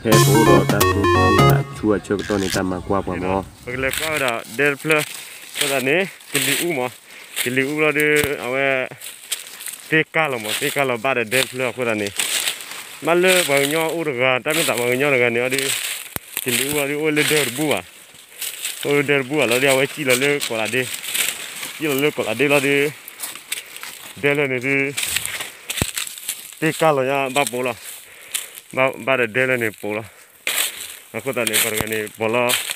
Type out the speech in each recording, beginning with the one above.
ဖဲပအိၣ်ဒီးတၢ်သူၣ်ခုသးခုအဆၢကတီၢ်န့ၣ် တၢ်မၤကွၢ်ပှၤမး, ပကလဲၤကွၢ်ဝဲဒၣ်ဒဲတဖျၢၣ်, အဃိသတးန့ၣ် ကလံၤအူမး, ကလံၤအူလီၤဒီး အဝဲ သ့ၣ်ကၢ်လီၤမး, သ့ၣ်ကၢ်လီၤဘၣ်ဒီးဒဲတဖျၢၣ်အဃိသတးန့ၣ်, ဘၣ်လၢပှၤကညီအိၣ်တဂၤ, တၢ်မ့ၢ်သးပှၤကညီတဂၤန့ၣ်အီၤဒီး ကလံၤအူအီၤဒီးအိၣ်လၢဒဲတဘူၣ်ဘၣ်, အိၣ်လၢဒဲတဘူၣ်ဘၣ်လီၤဒီး အဝဲစံၣ်လီၤလၢကီးလးဒ့, စံၣ်လီၤလၢကီးလးဒ့လီၤဒီး ဒဲလၢာ်န့ၣ်ဒုး သ့ၣ်ကၢ်လီၤညါဘၣ်ပိာ်လီၤ, ဘၣ်ဒီးဒဲလၢာ်န့ၣ်ပိာ်လီၤ, အဃိသတးန့ၣ် ပှၤတဂၤန့ၣ် ပိာ်လီၤ,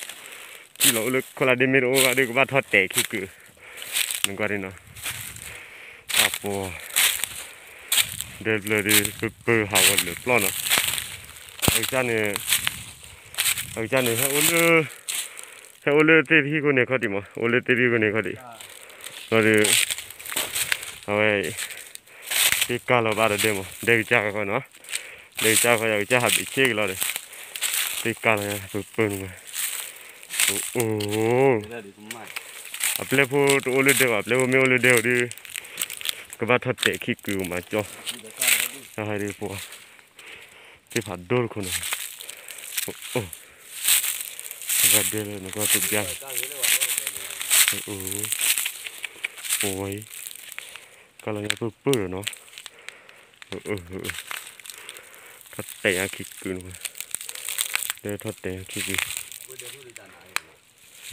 စံၣ်လီၤအိၣ်လၢကီးလးဒ့မ့ၢ်တအိၣ်ဘၣ်ဒီး ကဘၣ်ထီၣ်တဲာ်ခံကုာ်, နကွၢ်ဒ်နီၤ, အပိာ် ဒဲတဖျၢၣ်ဒီး ပၢၢ်ပၢၢ်ဟးဂီၤလၢာ်ပျီနီၤ, အကစၢ်န့ၣ်, အကစၢ်န့ၣ် ဟဲအိၣ်လၢ, ဟဲအိၣ်လၢသ့ၣ်တဟံၣ်ခိၣ်န့ၣ်ခီဒံးမး, အိၣ်လၢသ့ၣ်တဟံၣ်ခိၣ်န့ၣ်ခီဒံး, လီၤဒီး အဝဲ သ့ၣ်ကၢ်လီၤဘၣ်ဒီးဒဲမး, ဒဲကစၢ်ဃီနီၤ, ဒဲကစၢ်ဃီ အကစၢ်ဟးဘ့ၣ်ဆ့က့ၤလီၤဒီး သ့ၣ်ကၢ်လီၤညါ ပၢၢ်ပၢၢ်န့ၣ်မး, အိၣ် အပျဲၢ်ဖိတအိၣ်လၢဒဲဘၣ်, အပျဲၢ်ဖိမ့ၢ်အိၣ်လၢဒဲအိၣ်ဒီး ကဘၣ်ထီၣ်တဲာ်ခံကုာ်မးကၠီ, ဟဲဒီးပှၤ သ့ၣ်ဖးဒိၣ်တခိၣ်န့ၣ်, အိၣ် အဂၤဒဲလၢနကွၢ်ပျါ, အိၣ် ပဝဲအံၤ ကၢ်လီၤညါပၢၢ်ပၢၢ်ဒီးနီၤ, ထီၣ်တဲာ်ညါခံကုာ်န့ၣ်, ဒဲထီၣ်တဲာ်ညါခံကုာ်, ကၢ်လီၤ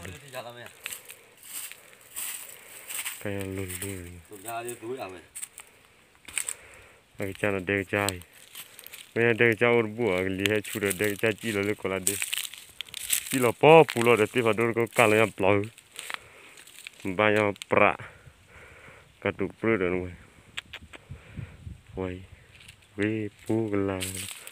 ညါ ကၢ်ယၤလိၤလိၤ, အကစၢ်နီၤ ဒဲကစၢ်အံၤ, မ့ၢ်ဒဲကစၢ်အိၣ်တဘူၣ် အကလံၤဟဲဆူဒီး ဒဲကစၢ်စံၣ်လီၤလၢကီးလးဒ့, စံၣ်လီၤပီပူၤလီၤဒီး သ့ၣ်ဖးဒိၣ်တကိးကၢ်လီၤညါပျီၤ, ဘၣ်ညါပြး, ကတူၢ်ပြၢဒီးနဝဲ, ဝဲအံၤ, ဝ့ၢ်ပူၤကလၤ